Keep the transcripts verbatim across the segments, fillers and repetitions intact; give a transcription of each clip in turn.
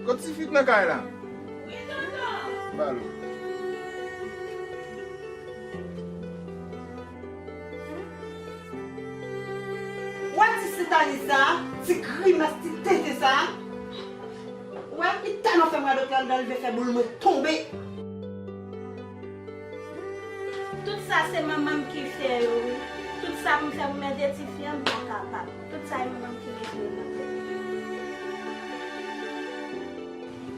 Kot tifi k nan kay la? Wi, tonton. Balo. Wè ti sitaliz sa, ti grimas, ti tenten sa. Wè, li tèlman fè m radote anndan, li vle fè boul mwen tonbe. Tout sa se manman m ki fè yo, wi. Tout sa pou m fè pou m ede tifi an, m pa kapab. Tout sa e manman m ki mete yo nan tèt.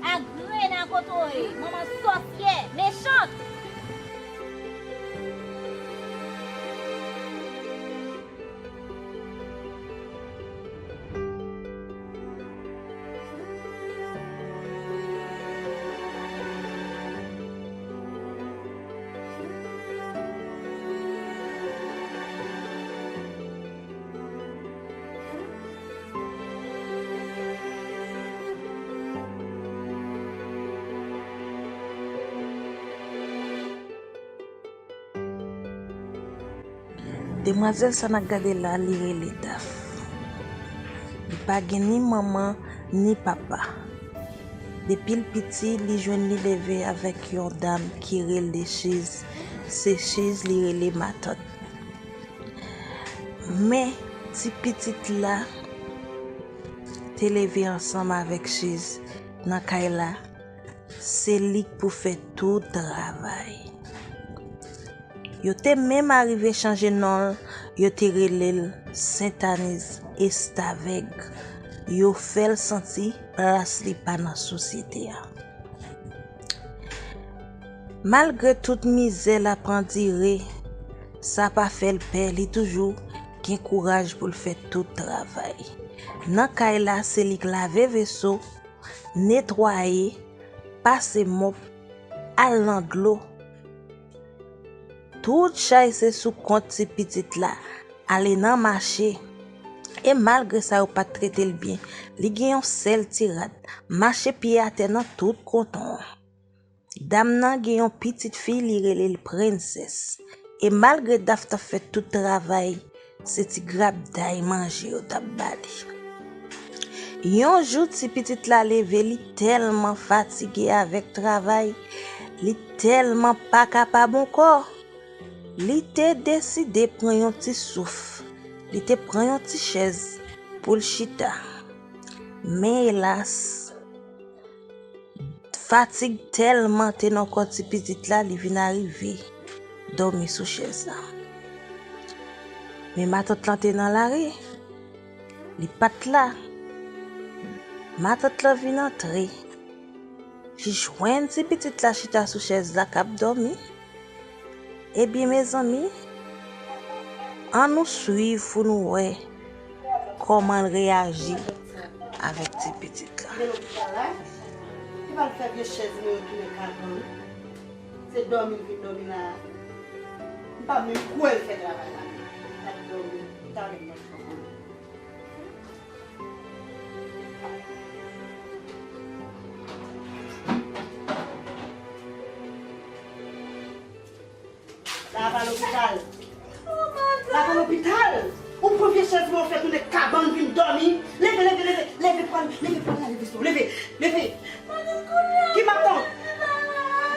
Agrena kote w ye, manman sòsyè, mechant! Demwazèl sa n ap gade la, li rele Daf. Li pa gen ni manman, ni papa. Depi l piti, li jwenn li leve avèk yon dam ki rele Chiz. Se Chiz li rele matant. Men, ti pitit la te leve ansanm avèk Chiz nan kay la. Se li k pou fè tout travay. Yo te menm arive chanje non l, yo te rele l Sentaniz Estavèg. Yo fè l santi plas li pa nan sosyete a. Malgre tout mizè l ap andire, sa pa fè l pè, li toujou gen kouraj pou l fè tout travay. Nan kay la, se li k lave veso, netwaye, pase mòp, al nan dlo. Tout chay se sou kont ti pitit la, ale nan mache. E malgre sa yo pa t trete l byen, li gen yon sèl ti rad, mache pye atè nan tout koton an. Dam nan gen yon pitit fi, li rele l Prensès. E malgre Daf t ap fè tout travay, se ti grabday manje yo t ap ba li. Yon jou, ti pitit la leve, li tèlman fatige avèk travay, li tèlman pa kapab ankò. Li te deside pran yon ti souf. Li te pran yon ti chèz pou l chita. Men elas, fatig tèlman te nan kò ti pitit la, li vin arive dòmi sou chèz la. Men matant lan te nan lari, li pa t la. Matant lan vin antre. Li jwenn ti pitit la chita sou chèz la k ap dòmi. Ebyen, mezanmi, ann nou swiv pou nou wè kòman l reyaji avèk ti pitit la. Li lopital la, li pral fè vye chèz mwen yo tounen kabann. Se dòmi l vin dòmi la. M pa menm kwè l fè travay la. L ap dòmi. Talè m pral fè konnen. Sa a pa lopital. Sa a pa lopital. Ou pran vye chèz mwen, ou fè tounen kabann, vin dòmi. Leve, leve, leve. Leve pou ale, leve pou ale, leve sou, leve, leve. Ki matant?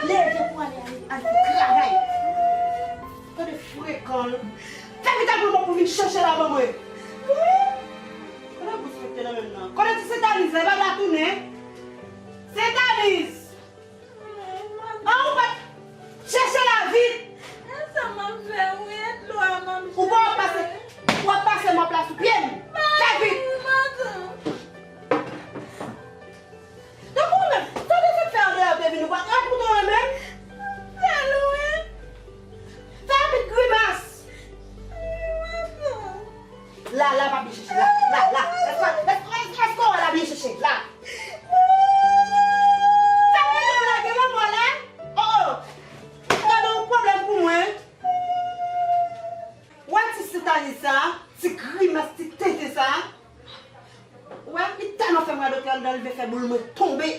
Leve pou ale, ale, ale fè travay. Tande frekan. Fè vit al pran mòp pou vin chèche l a ban mwen. Kote bous mwen te nan men m nan? Kote ti Sentaniz la? E pa la tounen? Sentaniz! An, ou pa t chèche la vit? Ou pa w ap pase, w ap pase mòp la sou pye m. Fè vit! Tankou ou menm, sa w te sot fè andeyò te vin ou pa t ret pou tande menm? Fè lwen. Fè vit grimas. La, la, pa byen chèche. La, la, la. Èske, èske, èske, èske w wè la byen chèche? La. Fè vit ou lage lanmò la. Oh, oh. Gade yon pwoblèm pou mwen. Wè ti sitaliz sa, ti grimas, ti tenten sa. Wè, li tèlman fè m radote anndan, li vle fè boul mwen tonbe.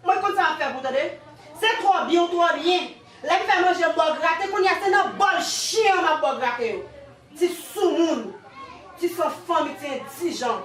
Mwen konn sa m ap fè pou tande. Se twò byen, w twò byen. Lè m fè manje, m ba w grate, kounye a se nan bòl chen an m ap ba w grate yo. Ti soumoun, ti san fanmi, ti endijan.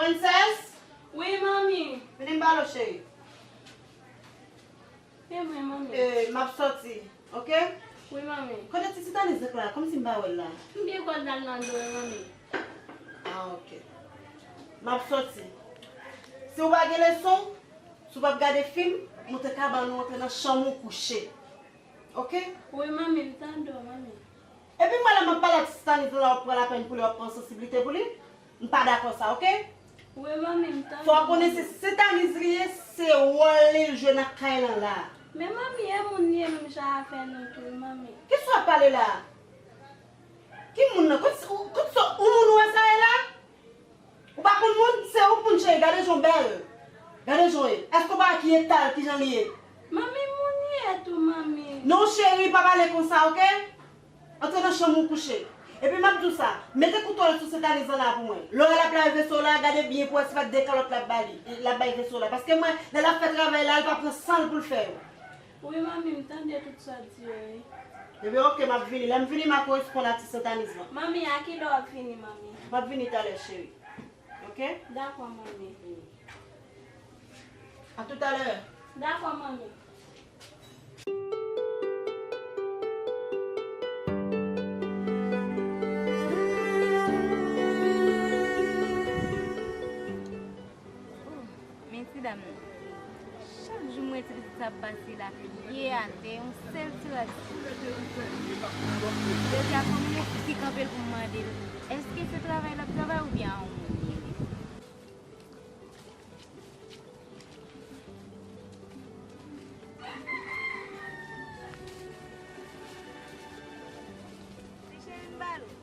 Princess? Wi, manmi. Vini m pale w, cheri. E mwen, manmi. E, m ap sòti, oke? Wi, manmi. Kote ti Sentaniz la? Kòmsi m pa wè l la. M byen kwè l al nan do, manmi. Ah, oke. M ap sòti. Si w pa gen leson, si w p ap gade fim, monte kabann ou, antre nan chanm ou kouche. Oke? Wi, manmi, m tande w, manmi. Epi mwen la m ap pale ak Sentaniz la, w ap pran lapèn pou li, w ap pran sansiblite pou li. M pa dakò sa, oke? Wi, manmi, m tande. Fò w konnen se Sentaniz li ye, se wòl li l jwe nan kay lan la. Men manmi, e moun li ye menm jan avè nou tou, manmi. Kisa w ap pale la? Ki moun nan? Kot, kot sa, ou moun ou wè sa ye la? Ou pa konn moun, se ou k moun cheri, gade jan w bèl. Gade jan w ye. Èske w pa wè ki eta l, kijan li ye? Manmi, moun li ye tou, manmi. Non, cheri, pa pale konsa, oke? Antre nan chanm ou kouche. Epi m ap di w sa, mete kouto w sou Sentaniz lan la pou mwen. Lè w wè l ap lave veso la, gade byen pou wè se pa de kalòt l ap ba li, l ap bay veso la. Paske mwen, lè l ap fè travay la, l pa pran san l pou l fè yo. Wi, manmi, m tande tout sa w di yo, wi. Ebyen, oke, m ap vini. Lè m vini, m a koresponn a ti Sentaniz lan. Manmi, a kilè w ap vini, manmi? M ap vini talè, cheri. Oke? Dakò, manmi. A toutalè. Dakò, manmi. Mesye dam, chak jou m wè ti pitit sa ap pase la, pye atè, yon sèl ti rad sou li. Jodi a, fò m resi kanpe l pou m mande l, èske se travay l ap travay oubyen a yon moun li ye menm? Ti cheri, m ba l ou.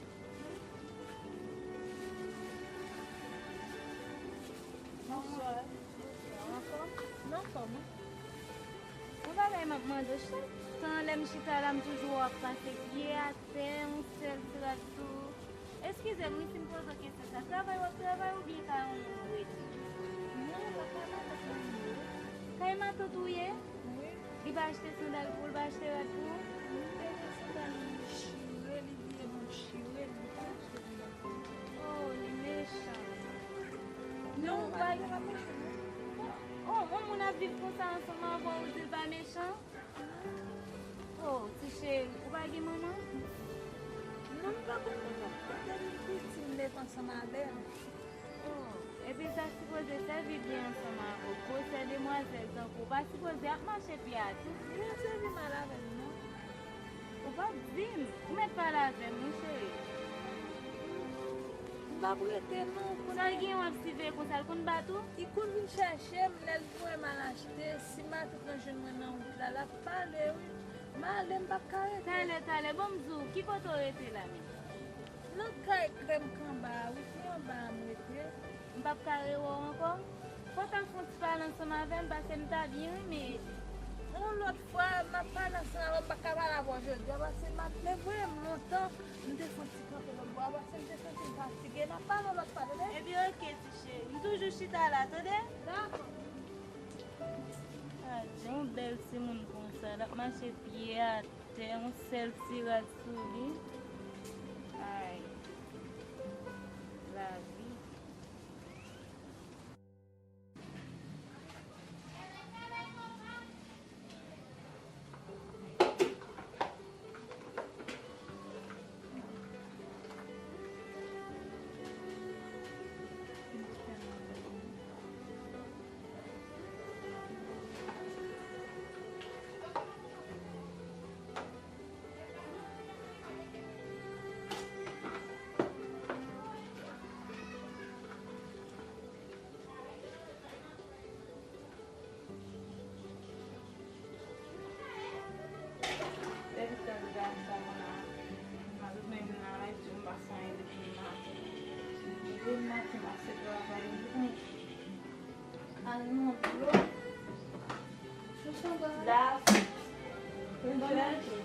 Bonswa. Anfòm? M anfòm, wi. Yon bagay m ap mande w, chak tan lè m chita la, m toujou wè w ap pase pye atè, yon sèl ti rad sou ou. Eskize m, wi, si m poze w kesyon sa. Travay w ap travay oubyen kay yon moun ou rete? Non, pa kay matant mwen m ye. Kay matant ou ye? Wi. Li pa achte sandal pou ou, li pa achte rad pou ou? Li te gen sandal li chire, li bliye ban m chire, li pa achte sandal pou mwen. Oh, li mechan. Non, ou pa gen pa mechan, non. Oh, yon moun ap viv konsa ansanm avè w, ou di l pa mechan? Oh, ti cheri, ou pa gen manman? Non, m pa konn manman. Depi m piti, m leve ansanm avè l. Oh, epi l ta sipoze sèvi byen ansanm avè w. Gwosè demwazèl tankou w pa sipoze ap mache pye atè. Li pa sèvi mal avè m, non. Ou p ap di m. Ou mèt pale avè m, wi, cheri. M p ap rete, non. Sa l gen w ap siveye konsa, l konn bat ou? Li konn vin chèche m, lè l wè m al achte, si matant lan jwenn mwen nan wout la, l ap pale, wi. M ale, m p ap ka rete. Talè, talè, bon, m di w, ki kote w rete la menm? Nan kay krèm k anba a, wi, se anba a m rete. M p ap ka rewè w ankò. Fò w ta fè yon ti pale ansanm avè m, paske m ta byen renmen ede. Yon lòt fwa, m ap pale ansanm avè w, m pa ka pale avè w jodi a, paske m ap, men voye m lontan, m te fè yon ti kanpe lòt bò a, paske m te santi m fatige. N ap pale yon lòt fwa, tande? Ebyen, oke, ti cheri. M toujou chita la, tande? Dakò. Gade yon bèl timoun konsa, l ap mache pye atè, yon sèl ti rad sou li. Ay, lavi. Depi tèt gad sa, mwen la, m pa bezwen vin nan radyo, m pa fè anyen depi maten. Depi maten, m ap fè travay, m al nan dlo. La, m fè.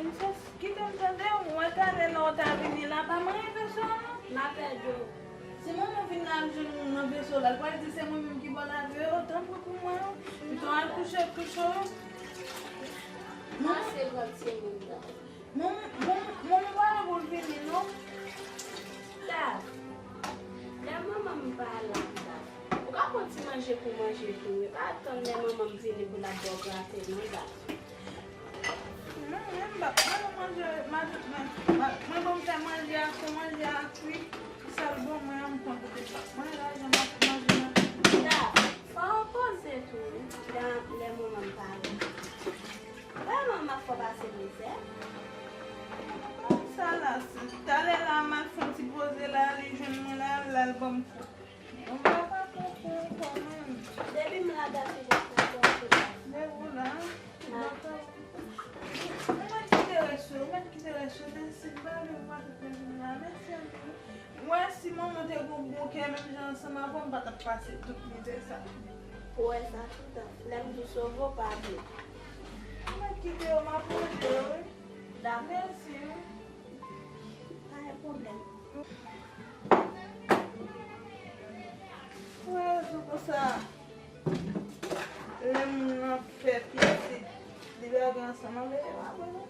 Kite m tande w, mwen talè lè w ta vini la, pa m rive sou non. M ap èd ou. Si manman vin la, m jwenn ou nan veso la, l pral di se mwen menm ki ba w lave yo, tanpri pou mwen, pito al kouche, kouche w. Pase pran timoun nan. Manman, manman, manman pa la pou l vini, non. Dav, lè manman m pa la, Dav, ou ka pran ti manje pou manje tou, wi. Pa atann lè manman m vini pou l ap ba w grate, non, Dav. Non, mwen m pa, mwen m manje, mwen, mwen, mwen, mwen bon m fè manje a, fè manje a kwi, sèl bon mwen an m pran kote pa mwen, lajan m ap manje nan. Dav, fò w poze tou, wi, lè, lè manman m pa la. Vrèman, m ap fè w pase mizè. Sa la, si talè la, m al fè yon ti poze la, li jwenn mwen la, l al ban m kou. Mwen pa ka pran kou ankò, menm. Depi m la, Dav, se jis nan kò w la. Men ou la, m pa ka. Ou mèt kite rès yo, ou mèt kite rès yo, mèsi, m pa vle w pa tout mwen vin la, mèsi anpil. Mwen, si manman te gon bon kè, menm jan ansanm avè w, m pa t ap pase tout mizè sa. Ou wè sa tou, Dav. Lè m di w sove w, pa vle. Mwen kite yo, m ap manje yo, wi. Dakò. Mèsi, wi. Pa gen pwoblèm. Ou wè rezon konsa, lè moun nan fè pitit, li lage ansanm avè yo apre, non?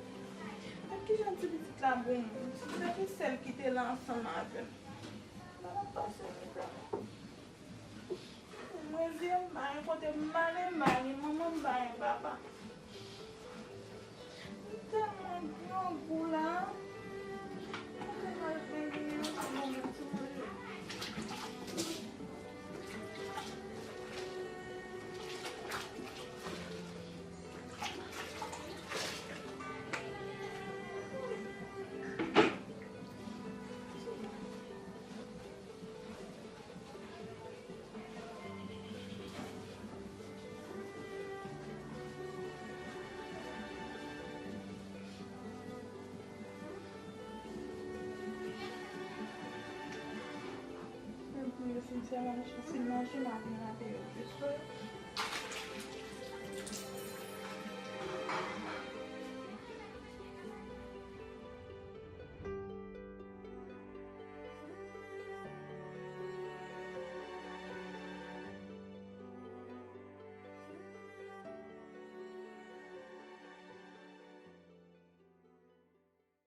Ak kijan ti pitit la bon moun? Si se te sèl ki te la ansanm avè m. Mwen vye, m pa gen kote m ale, m pa gen manman, m pa gen papa. M tèlman grangou la. Mwen te mal fè vini, mwen pa manman ti manje. Mwen, sincerman, si m manje, m ap rape yo plis, wi.